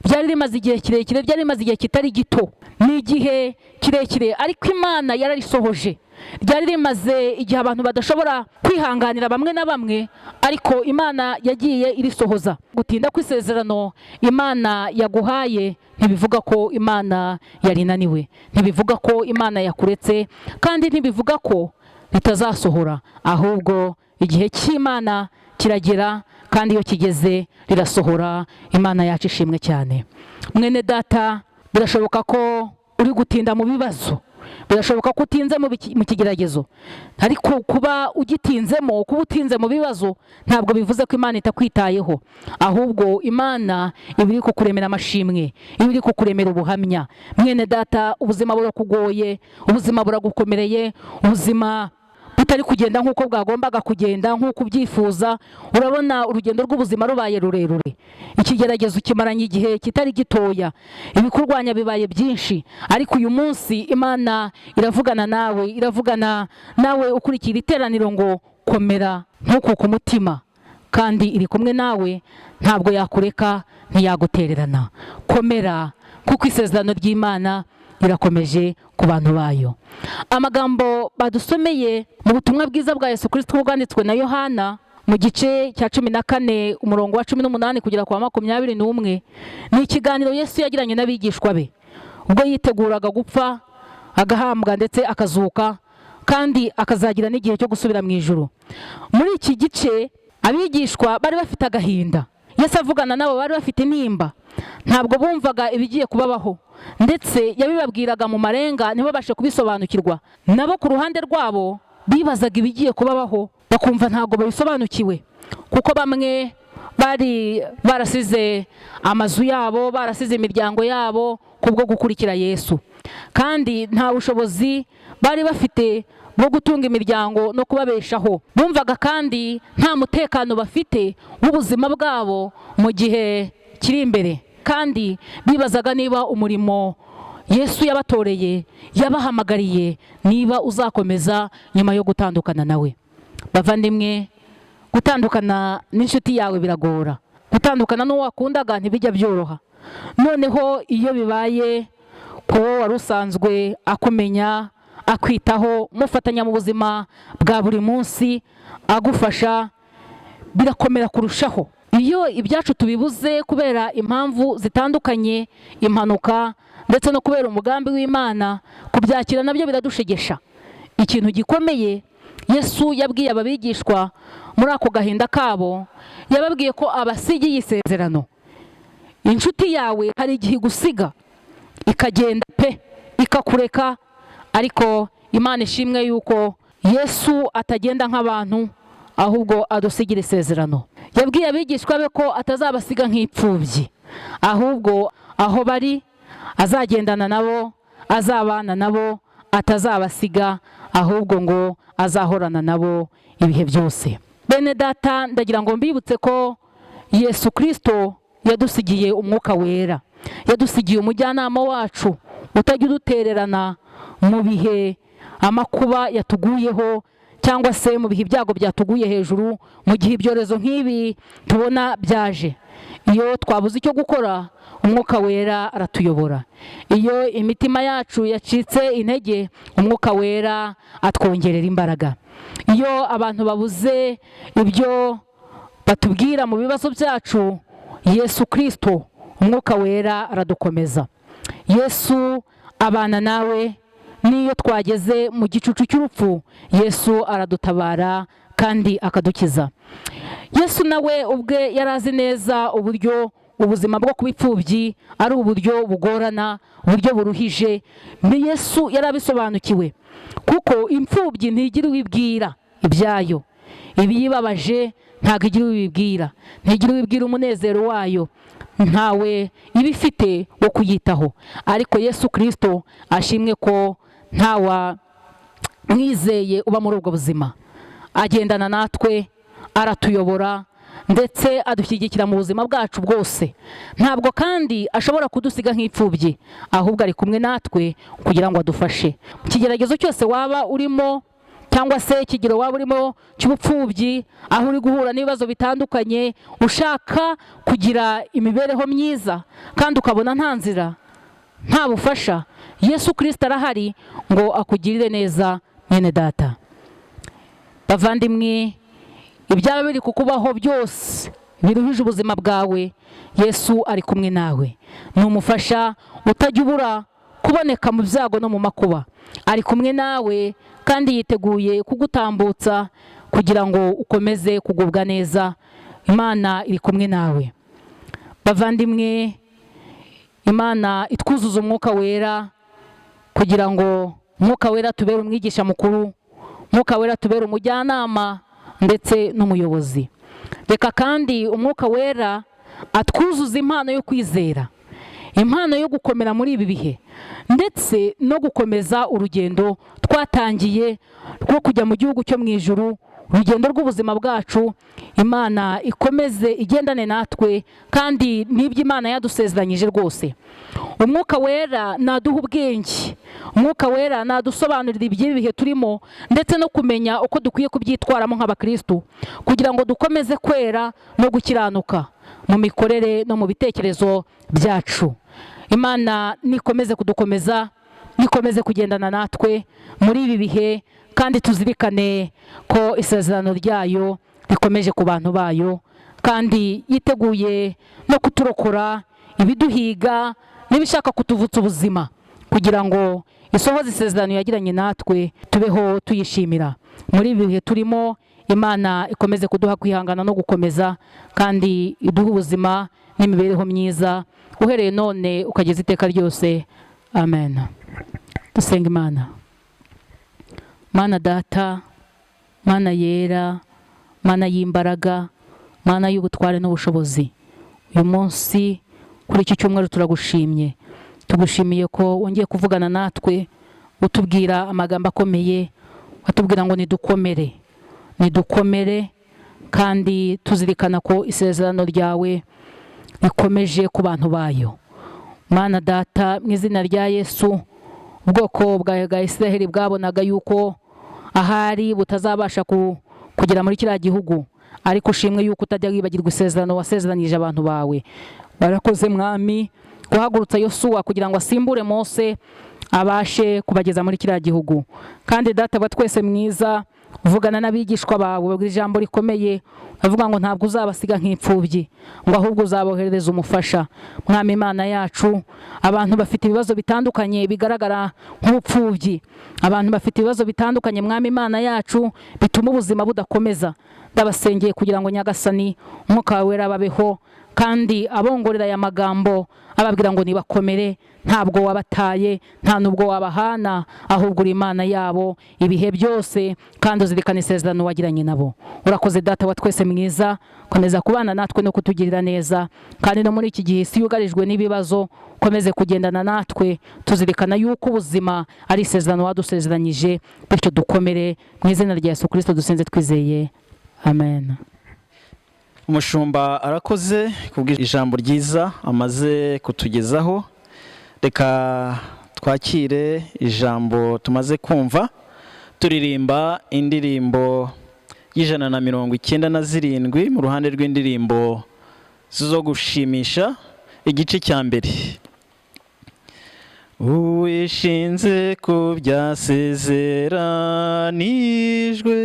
ryari rimaze igihe kirekire, ryari rimaze igihe kitari gito, ni igihe kirekire, ariko Imana yararisohoje. Ryari rimaze igihe abantu badashobora kwihanganira bamwe na bamwe, ariko Imana yagiye irisohoza. Gutinda kw'isezerano Imana yaguhaye ntibivuga ko Imana yarinaniwe, ntibivuga ko Imana yakuretse, kandi ntibivuga ko ritazasohora, ahubwo igihe cy'Imana kiragera, kandi iyo kigeze rirasohora. Imana yacu ishimwe cyane. Mwene data, birashoboka ko uri gutinda mu bibazo, birashoboka ko utinze mu kigeragezo, ariko kuba ugitinzemo, kuba utinze mu bibazo, ntabwo bivuze ko Imana itakwitayeho. Ahubwo Imana iba iri kukuremera amashimwe, iba iri kukuremera ubuhamya. Mwene data, ubuzima burakugoye, ubuzima buragukomereye, ubuzima butari kugenda nk'uko bwagombaga kugenda, nk'uko ubyifuza. Urabona urugendo rw'ubuzima rubaye rurerure, ikigeragezo kimaranye igihe kitari gitoya, ibikurwanya bibaye byinshi. Ariko uyu munsi Imana iravugana nawe, iravugana nawe ukurikira iteraniro ngo komera, ntukuke umutima, kandi iri kumwe nawe, ntabwo yakureka, ntiyagutererana. Komera, kuko isezerano ry'Imana rirakomeje ku bantu bayo. Amagambo badusomeye mu butumwa bwiza bwa Yesu Kristo bwanditswe na Yohana mu gice cya 14, umurongo wa 18 kugera ku wa 21, ni ikiganiro Yesu yagiranye n'abigishwa be ubwo yiteguraga gupfa, agahambwa ndetse akazuka, kandi akazagira n'igihe cyo gusubira mu ijuru. Muri iki gice abigishwa bari bafite agahinda. Yesu avugana nabo bari bafite intimba, ntabwo bumvaga ibigiye kubabaho, ndetse yabibabwiraga mu marenga ntibabashe kubisobanukirwa. Nabo ku ruhande rwabo bibazaga ibigiye kubabaho, bakumva ntabwo babisobanukiwe, kuko bamwe bari barasize amazu yabo, barasize imiryango yabo kubwo gukurikira Yesu, kandi nta bushobozi bari bafite bwo gutunga imiryango no kubabeshaho. Bumvaga kandi nta mutekano bafite w'ubuzima bwabo mu gihe kiri imbere, kandi bibazaga niba umurimo Yesu yabatoreye, yabahamagariye, niba uzakomeza nyuma yo gutandukana nawe. Bavandimwe, gutandukana n'inshuti yawe biragora, gutandukana n'uwo wakundaga ntibijya byoroha. Noneho iyo bibaye kuwo wari usanzwe akumenya, akwitaho, mufatanya mu buzima bwa buri munsi, agufasha, birakomera kurushaho. Iyo ibyacu tubibuze kubera impamvu zitandukanye, impanuka ndetse no kubera umugambi w'Imana, kubyakira nabyo biradushegesha. Ikintu gikomeye Yesu yabwiye ababigishwa muri ako gahinda kabo, yababwiye ko abasigiye isezerano. Inshuti yawe hari igihe igusiga ikagenda pe, ikakureka, ariko Imana ishimwe yuko Yesu atagenda nk'abantu, ahubwo adusigira isezerano. Yabwiye abigishwa be ko atazabasiga nk'imfubyi, ahubwo aho bari azagendana nabo, azabana nabo, atazabasiga, ahubwo ngo azahorana nabo ibihe byose. Bene data, ndagira ngo mbibutse ko Yesu Kristo yadusigiye Umwuka Wera, yadusigiye umujyanama wacu utajya udutererana mu bihe amakuba yatuguyeho Cyangwa se mu bihe ibyago byatuguye hejuru, mu gihe ibyorezo nk'ibi tubona byaje, iyo twabuze icyo gukora, Umwuka Wera aratuyobora. Iyo imitima yacu yacitse intege, Umwuka Wera atwongerera imbaraga. Iyo abantu babuze ibyo batubwira mu bibazo byacu, Yesu Kirisito, Umwuka Wera, aradukomeza. Yesu abana nawe. N'iyo twageze mu gicucu cy'urupfu, Yesu aradutabara kandi akadukiza. Yesu nawe ubwe yari azi neza uburyo ubuzima bwo kuba imfubyi ari uburyo bugorana, uburyo buruhije. Ni Yesu yari abisobanukiwe, kuko imfubyi ntigira uwibwira ibyayo. Ibiyibabaje ntabwo igira uwibwira, ntigira uwibwira umunezero wayo, ntawe iba ifite wo kuyitaho. Ariko Yesu Kirisito ashimwe ko ntawa mwizeye uba muri ubwo buzima. Agendana natwe, aratuyobora, ndetse adushyigikira mu buzima bwacu bwose. Ntabwo kandi ashobora kudusiga nk'imfubyi, ahubwo ari kumwe natwe kugira ngo adufashe mu kigeragezo cyose waba urimo, cyangwa se ikigero waba urimo cy'ubupfubyi, aho uri guhura n'ibibazo bitandukanye, ushaka kugira imibereho myiza kandi ukabona nta nzira, nta bufasha. Yesu Kirisito arahari ngo akugirire neza. Mwene data, bavandimwe, ibyaba biri kukubaho byose biruhije ubuzima bwawe, Yesu ari kumwe nawe. Ni umufasha utajya ubura kuboneka mu byago no mu makuba. Ari kumwe nawe kandi yiteguye kugutambutsa kugira ngo ukomeze kugubwa neza. Imana iri kumwe nawe. Bavandimwe, Imana itwuzuza Umwuka Wera, kugira ngo Umwuka Wera tubere umwigisha mukuru, Umwuka Wera tubere umujyanama ndetse n'umuyobozi. Reka kandi Umwuka Wera atwuzuza impano yo kwizera, impano yo gukomera muri ibi bihe, ndetse no gukomeza urugendo twatangiye rwo kujya mu gihugu cyo mu ijuru, urugendo rw'ubuzima bwacu. Imana ikomeze igendane natwe, kandi n'ibyo Imana yadusezeranyije rwose. Umwuka Wera naduha ubwenge, Umwuka Wera nadusobanurira iby'ibi bihe turimo, ndetse no kumenya uko dukwiye kubyitwaramo nk'abakirisitu, kugira ngo dukomeze kwera no gukiranuka mu mikorere no mu bitekerezo byacu. Imana nikomeze kudukomeza, nikomeze kugendana natwe muri ibi bihe, kandi tuzirikane ko isezerano ryayo rikomeje ku bantu bayo, kandi yiteguye no kuturokora ibiduhiga n'ibishaka kutuvutsa ubuzima, kugira ngo isohoze isezerano yagiranye natwe, tubeho tuyishimira muri ibi bihe turimo. Imana ikomeze kuduha kwihangana no gukomeza, kandi iduhe ubuzima n'imibereho myiza uhereye none ukageza iteka ryose. Amen. Dusenga Imana. Mana Data, Mana yera, Mana y'imbaraga, Mana y'ubutware n'ubushobozi, uyu munsi kuri iki cyumweru turagushimye. Tugushimiye ko wongeye kuvugana natwe, utubwira amagambo akomeye, watubwira ngo nidukomere, nidukomere, kandi tuzirikana ko isezerano ryawe rikomeje ku bantu bayo. Mana Data, mu izina rya Yesu, ubwoko bwawe bwa Israheli bwabonaga yuko ahari butazabasha kugera muri kiriya gihugu, ariko ushimwe yuko utajya wibagirwa isezerano wasezeranyije abantu bawe. Barakoze, Mwami, guhagurutsa Yosuwa kugira ngo asimbure Mose, abashe kubageza muri kiriya gihugu. Kandi Data wa twese mwiza, uvugana n'abigishwa bawe, babwira ijambo rikomeye, avuga ngo ntabwo uzabasiga nk'imfubyi, ngo ahubwo uzaboherereza umufasha. Mwami Imana yacu, abantu bafite ibibazo bitandukanye bigaragara nk'ubupfubyi, abantu bafite ibibazo bitandukanye, Mwami Imana yacu, bituma ubuzima budakomeza, ndabasengeye kugira ngo Nyagasani Umwuka wawe Wera babeho, kandi abongorera aya magambo, ababwira ngo nibakomere, ntabwo wabataye, nta nubwo wabahana, ahubwo uri Imana yabo ibihe byose, kandi uzirikana isezerano wagiranye nabo. Urakoze, Data wa twese mwiza. Komeza kubana natwe no kutugirira neza, kandi no muri iki gihe isi yugarijwe n'ibibazo, ukomeze kugendana natwe, tuzirikana yuko ubuzima ari isezerano wadusezeranyije, bityo dukomere. Mu izina rya Yesu Kirisito dusenze twizeye, amen. Umushumba arakoze kubw'ijambo ryiza amaze kutugezaho. Reka twakire ijambo tumaze kumva. Turirimba indirimbo y'197 mu ruhande rw'indirimbo zo gushimisha, igice cya mbere. Uwishinze ku byasezeranijwe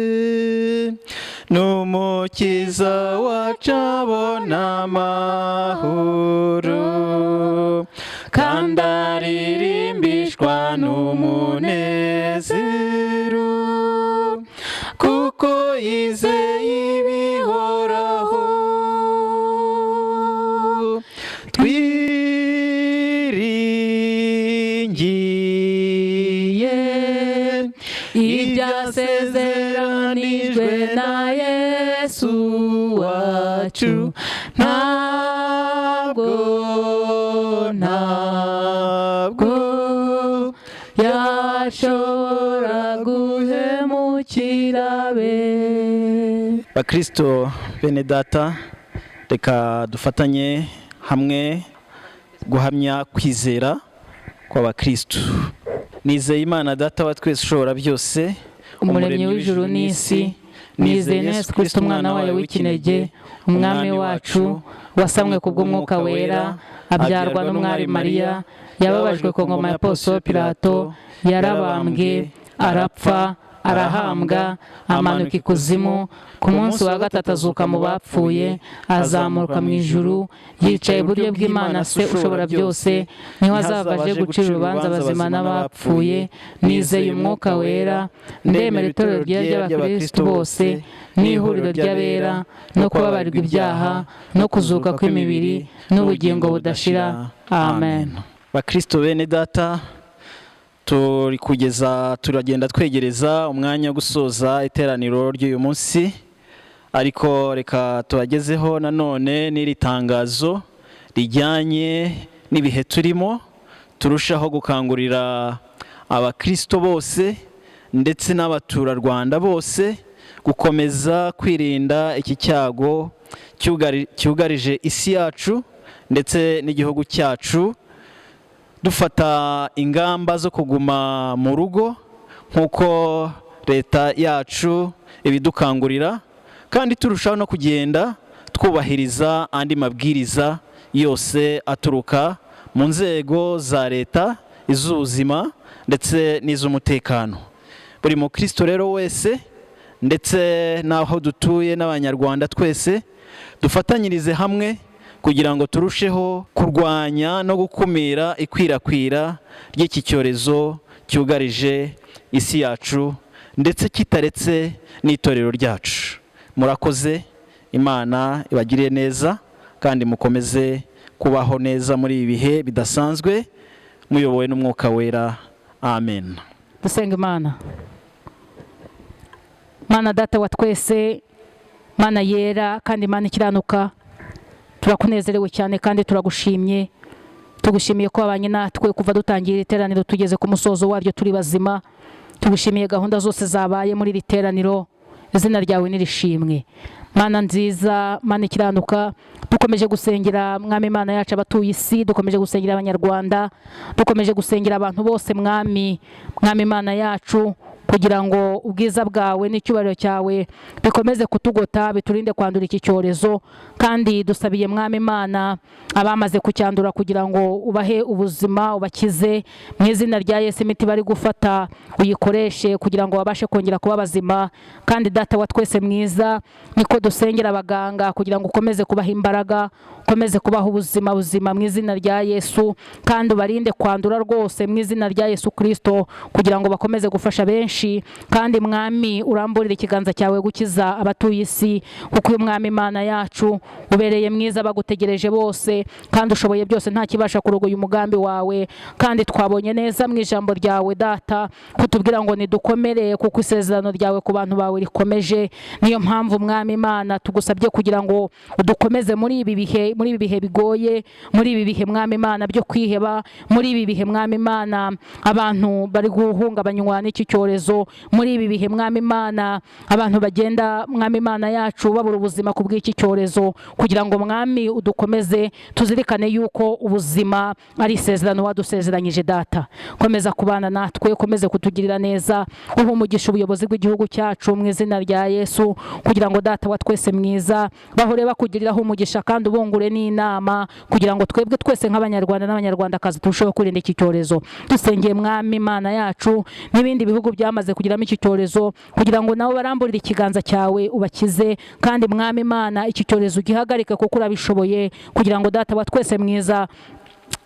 n'Umukiza wacu abona amahoro, kandi aririmbishwa n'umunezero, kuko yizeye ibihoraho. Twiringiye ibyasezeranijwe na Yesu wacu, ntabwo yashobora guhemukira be. Bakristo bene data, reka dufatanye hamwe guhamya kwizera kw'abakristo. Nizeye Imana Data wa twese ushobora byose, umuremyi w'ijuru n'isi. Nizeye Yesu Kristo umwana wayo w'ikinege, umwami wacu, wasamwe ku bw'umwuka wera, abyarwa n'umwari Mariya, yababajwe ku ngoma ya Ponsiyo Pilato, yarabambwe, arapfa, arahambwa, amanuka ikuzimu, ku munsi wa gatatu azuka mu bapfuye, azamuka mu ijuru, yicaye iburyo bw'Imana Se ushobora byose, niho azava aje gucira urubanza abazima n'abapfuye. Nizeye umwuka wera, ndemera itorero ryera ry'abakristo bose, n'ihuriro ry'abera, no kubabarirwa ibyaha, no kuzuka kw'imibiri, n'ubugingo budashira. Amen. Bakristo bene data, turi kugeza turagenda twegereza umwanya wo gusoza iteraniro ry'uyu munsi, ariko reka tubagezeho nanone n'iri tangazo rijyanye n'ibihe turimo, turushaho gukangurira abakristo bose ndetse n'abaturarwanda bose gukomeza kwirinda iki cyago cyugarije isi yacu ndetse n'igihugu cyacu, dufata ingamba zo kuguma mu rugo nk'uko leta yacu ibidukangurira, kandi turushaho no kugenda twubahiriza andi mabwiriza yose aturuka mu nzego za leta, iz'ubuzima ndetse n'iz'umutekano. Buri mukristo rero wese ndetse n'aho dutuye n'abanyarwanda twese dufatanyirize hamwe kugira ngo turusheho kurwanya no gukumira ikwirakwira ry'iki cyorezo cyugarije isi yacu ndetse kitaretse n'itorero ryacu. Murakoze, Imana ibagirire neza kandi mukomeze kubaho neza muri ibi bihe bidasanzwe muyobowe n'Umwuka Wera. Amen. Dusenga Imana. Mana Data wa twese, Mana yera kandi Mana ikiranuka, turakunezerewe cyane kandi turagushimye. Tugushimiye ko wabanye natwe kuva dutangira iteraniro tugeze ku musozo waryo turi bazima. Tugushimiye gahunda zose zabaye muri iri teraniro, izina ryawe nirishimwe. Mana nziza, Mana ikiranuka, dukomeje gusengera Mwami Imana yacu abatuye isi, dukomeje gusengera abanyarwanda, dukomeje gusengera abantu bose Mwami, Mwami Imana yacu, kugira ngo ubwiza bwawe n'icyubahiro cyawe bikomeze kutugota, biturinde kwandura iki cyorezo. Kandi dusabiye Mwami Imana abamaze kucyandura kugira ngo ubahe ubuzima, ubakize mu izina rya Yesu. Imiti bari gufata uyikoreshe kugira ngo babashe kongera kuba bazima. Kandi Data wa twese mwiza, niko dusengera abaganga kugira ngo ukomeze kubaha imbaraga, ukomeze kubaha ubuzima buzima mu izina rya Yesu, kandi ubarinde kwandura rwose mu izina rya Yesu Kristo, kugira ngo bakomeze gufasha benshi. Kandi Mwami, uramburire ikiganza cyawe gukiza abatuye isi, kuko uyu Mwami Imana yacu ubereye mwiza bagutegereje bose, kandi ushoboye byose, nta kibasha kurogoya umugambi wawe. Kandi twabonye neza mu ijambo ryawe Data kutubwira ngo nidukomere, kuko isezerano ryawe ku bantu bawe rikomeje. Niyo mpamvu Mwami Imana tugusabye kugira ngo udukomeze muri ibi bihe, muri ibi bihe bigoye, muri ibi bihe Mwami Imana byo kwiheba, muri ibi bihe Mwami Imana abantu bari guhungabanywa n'iki cyorezo. cyorezo, muri ibi bihe Mwami Imana abantu bagenda Mwami Imana yacu babura ubuzima ku bw'iki cyorezo, kugira ngo Mwami udukomeze tuzirikane yuko ubuzima ari isezerano wadusezeranyije. Data, komeza kubana natwe, ukomeze kutugirira neza, uhe umugisha ubuyobozi bw'igihugu cyacu mu izina rya Yesu, kugira ngo Data wa twese mwiza bahore bakugiriraho umugisha kandi ubungure n'inama, kugira ngo twebwe twese nk'Abanyarwanda n'Abanyarwandakazi turusheho kwirinda iki cyorezo. Dusengeye Mwami Imana yacu n'ibindi bihugu byamaze kugiramo iki cyorezo, kugira ngo nabo baramburire ikiganza cyawe ubakize, kandi Mwami Imana iki cyorezo ugihagarike kuko urabishoboye, kugira ngo Data wa twese mwiza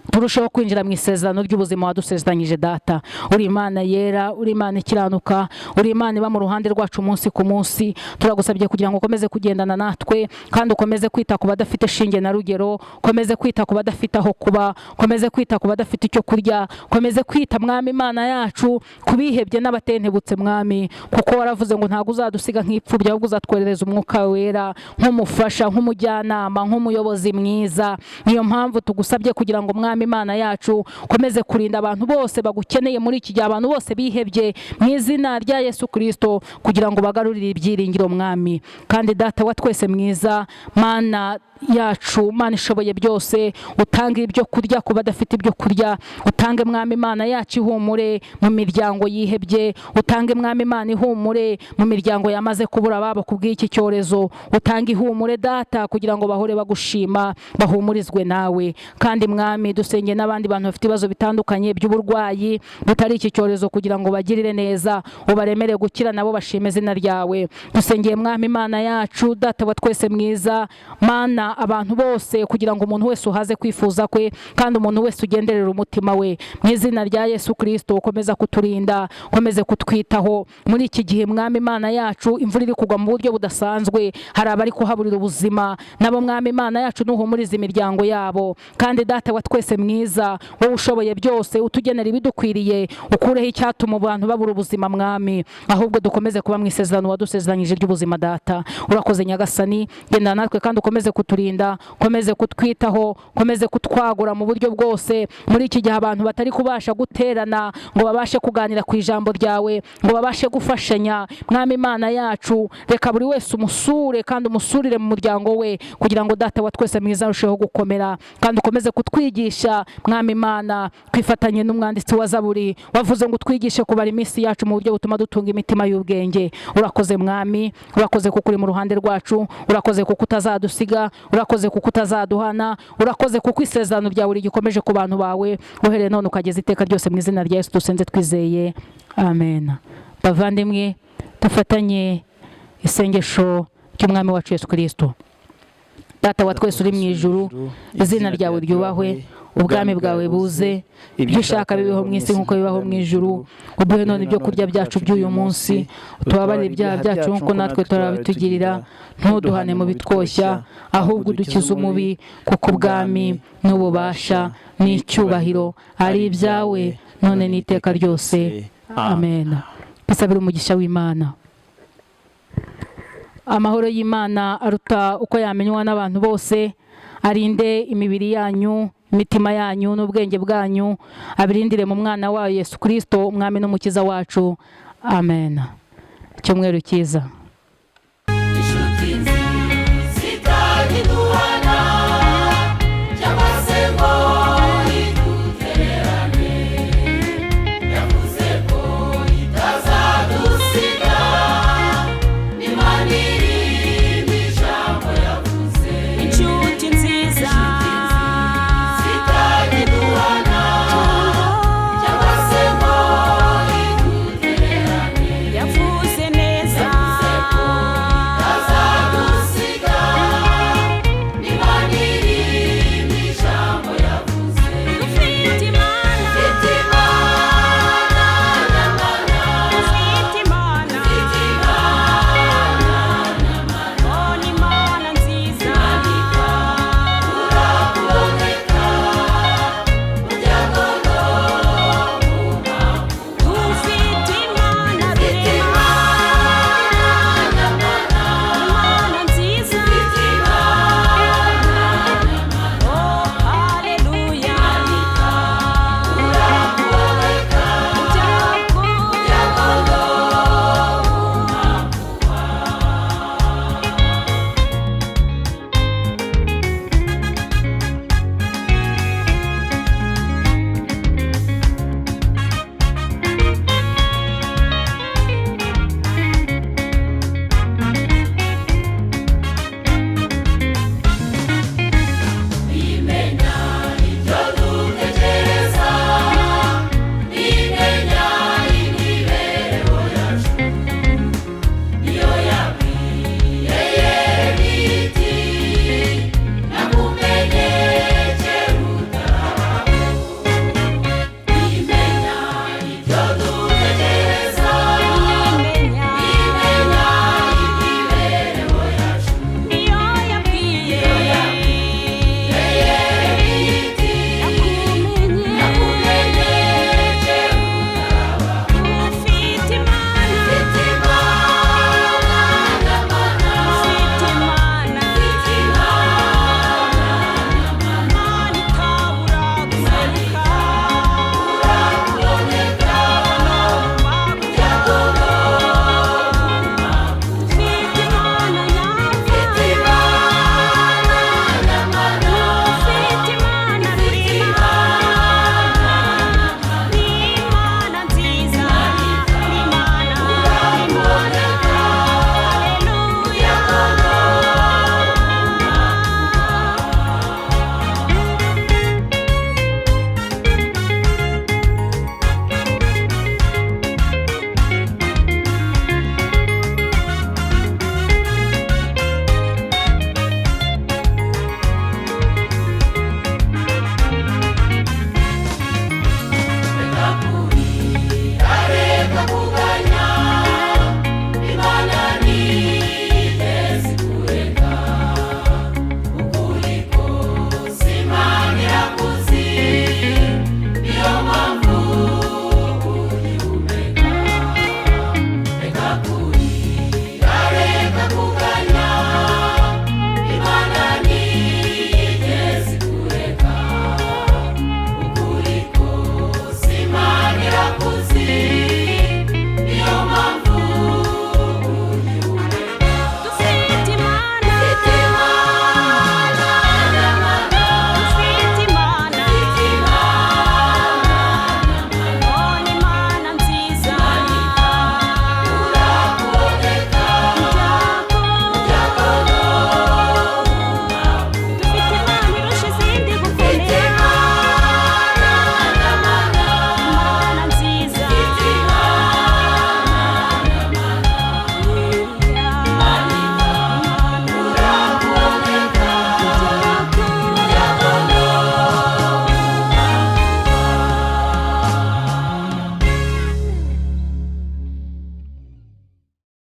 turusheho kwinjira mu isezerano ry'ubuzima wadusezeranyije. Data, uri Imana yera, uri Imana ikiranuka, uri Imana iba mu ruhande rwacu umunsi ku munsi. Turagusabye kugira ngo ukomeze kugendana natwe, kandi ukomeze kwita ku badafite shinge na rugero, ukomeze kwita ku badafite aho kuba, ukomeze kwita ku badafite icyo kurya, ukomeze kwita Mwami Imana yacu ku bihebye n'abatentebutse Mwami, kuko waravuze ngo ntabwo uzadusiga nk'ipfubyi, ahubwo uzatwoherereza Umwuka Wera nk'umufasha, nk'umujyanama, nk'umuyobozi mwiza. Niyo mpamvu tugusabye kugira ngo Mwami Imana yacu ukomeze kurinda abantu bose bagukeneye muri iki gihe, abantu bose bihebye, mu izina rya Yesu Kristo, kugira ngo bagarurire ibyiringiro Mwami. Kandi Data wa twese mwiza, Mana yacu, Mana ishoboye byose, utange ibyo kurya ku badafite ibyo kurya, utange Mwami Imana yacu ihumure mu miryango yihebye, utange Mwami Imana ihumure mu miryango yamaze kubura ababo ku bw'iki cyorezo, utange ihumure Data kugira ngo bahore bagushima, bahumurizwe nawe. Kandi Mwami dusenge n'abandi bantu bafite ibibazo bitandukanye by'uburwayi butari iki cyorezo, kugira ngo bagirire neza, ubaremere gukira nabo bashime izina ryawe. Dusengeye Mwami Imana yacu, Data wa twese mwiza, Mana, abantu bose, kugira ngo umuntu wese uhaze kwifuza kwe, kandi umuntu wese ugenderera umutima we, mu izina rya Yesu Kristo. Ukomeza kuturinda, ukomeze kutwitaho muri iki gihe Mwami Imana yacu imvura iri kugwa mu buryo budasanzwe, hari abari kuhaburira ubuzima nabo Mwami Imana yacu nuhumuriza imiryango yabo. Kandi Data wa twese mwiza, wowe ushoboye byose, utugenera ibidukwiriye, ukureho icyatuma abantu babura ubuzima Mwami, ahubwo dukomeze kuba mu isezerano wadusezeranyije ry'ubuzima. Data, urakoze Nyagasani, genda natwe kandi ukomeze kuturinda, ukomeze kutwitaho, ukomeze kutwagura mu buryo bwose. Muri iki gihe abantu batari kubasha guterana ngo babashe kuganira ku ijambo ryawe, ngo babashe gufashanya, Mwami Imana yacu reka buri wese umusure kandi umusurire mu muryango we, kugira ngo Data wa twese mwiza arusheho gukomera. Kandi ukomeze kutwigisha Mwami Imana, twifatanye n'umwanditsi wa Zaburi wavuze ngo utwigishe kubara iminsi yacu mu buryo butuma dutunga imitima y'ubwenge. Urakoze Mwami, urakoze kuko uri mu ruhande rwacu, urakoze kuko utazadusiga, urakoze kuko utazaduhana, urakoze kuko isezerano ryawe rigikomeje ku bantu bawe uhereye none ukageza iteka ryose. Mu izina rya Yesu dusenze twizeye, amen. Bavandimwe, dufatanye isengesho ry'Umwami wacu Yesu Kristo. Data wa twese uri mu ijuru, izina ryawe ryubahwe, ubwami bwawe buze, ibyo ushaka bibeho mu isi nk'uko bibaho mu ijuru. Uduhe none ibyo kurya byacu by'uyu munsi, utubabarire ibyaha byacu nk'uko natwe turabitugirira, ntuduhane mu bitwoshya, ahubwo udukize umubi, kuko ubwami n'ububasha n'icyubahiro ari ibyawe none n'iteka ryose, amen. Bisabira umugisha w'Imana. Amahoro y'Imana aruta uko yamenywa n'abantu bose arinde imibiri yanyu, imitima yanyu n'ubwenge bwanyu, abirindire mu mwana wayo Yesu Kristo, Umwami n'Umukiza wacu, amen. Icyumweru cyiza.